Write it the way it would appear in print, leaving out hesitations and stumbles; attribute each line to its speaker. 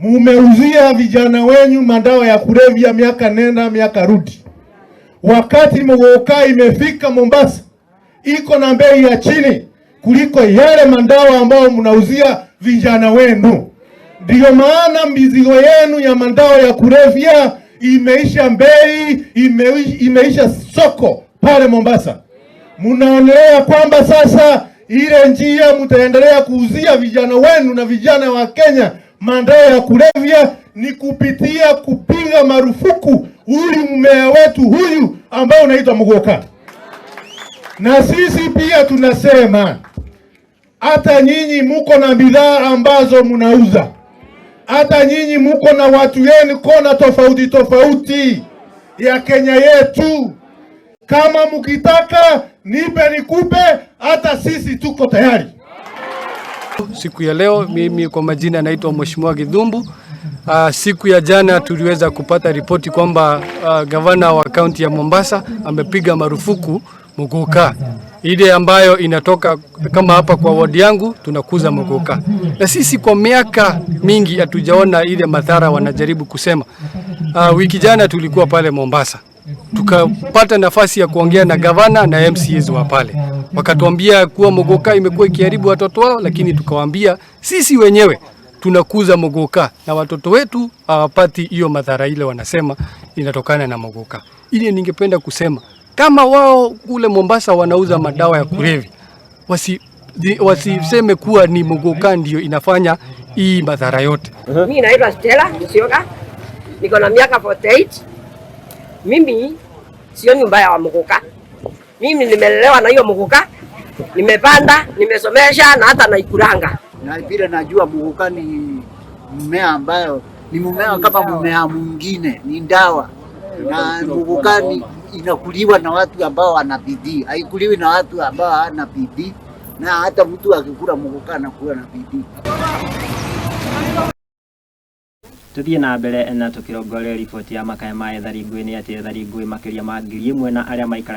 Speaker 1: Mumeuzia vijana wenyu madawa ya kulevya miaka nenda miaka rudi. Wakati muguka imefika Mombasa, iko na bei ya chini kuliko yale madawa ambayo mnauzia vijana wenu. Ndiyo maana mizigo yenu ya madawa ya kulevya imeisha bei, imeisha soko pale Mombasa. Munaonelea kwamba sasa ile njia mtaendelea kuuzia vijana wenu na vijana wa Kenya madawa ya kulevya ni kupitia kupiga marufuku huyu mmea wetu huyu ambao unaitwa muguka. Na sisi pia tunasema hata nyinyi muko na bidhaa ambazo mnauza, hata nyinyi muko na watu yenu kona tofauti tofauti ya Kenya yetu. Kama mkitaka nipe nikupe, hata sisi tuko tayari.
Speaker 2: Siku ya leo mimi kwa majina naitwa Mheshimiwa Githumbu. Siku ya jana tuliweza kupata ripoti kwamba gavana wa kaunti ya Mombasa amepiga marufuku muguka ile ambayo inatoka kama hapa kwa wodi yangu tunakuza muguka, na sisi kwa miaka mingi hatujaona ile madhara wanajaribu kusema. Wiki jana tulikuwa pale Mombasa tukapata nafasi ya kuongea na gavana na MCAs wa pale, wakatuambia kuwa muguka imekuwa ikiharibu watoto wao, lakini tukawaambia sisi wenyewe tunakuza muguka na watoto wetu hawapati hiyo madhara ile wanasema inatokana na muguka. Ile ningependa kusema kama wao kule Mombasa wanauza madawa ya kulevya, wasiseme kuwa ni muguka ndio inafanya hii madhara yote.
Speaker 3: Mimi naitwa Stella Musyoka, niko na miaka 48. Mimi sio nyumba ya muguka. Mimi nimelelewa na hiyo muguka, nimepanda, nimesomesha na hata naikulanga.
Speaker 4: Na vile najua muguka ni mmea ambayo ni mmea kama mmea mwingine, ni dawa na muguka inakuliwa na watu ambao wana bidii, haikuliwi na watu ambao hawana bidii, na hata mtu akikula muguka anakuwa na bidii.
Speaker 5: Tuthie na mbere na tukirongoreria riboti ya makaya ma ethari ngũĩ nĩ atĩ ethari ngũĩ makĩria ma 1,000 na arĩa maikaraga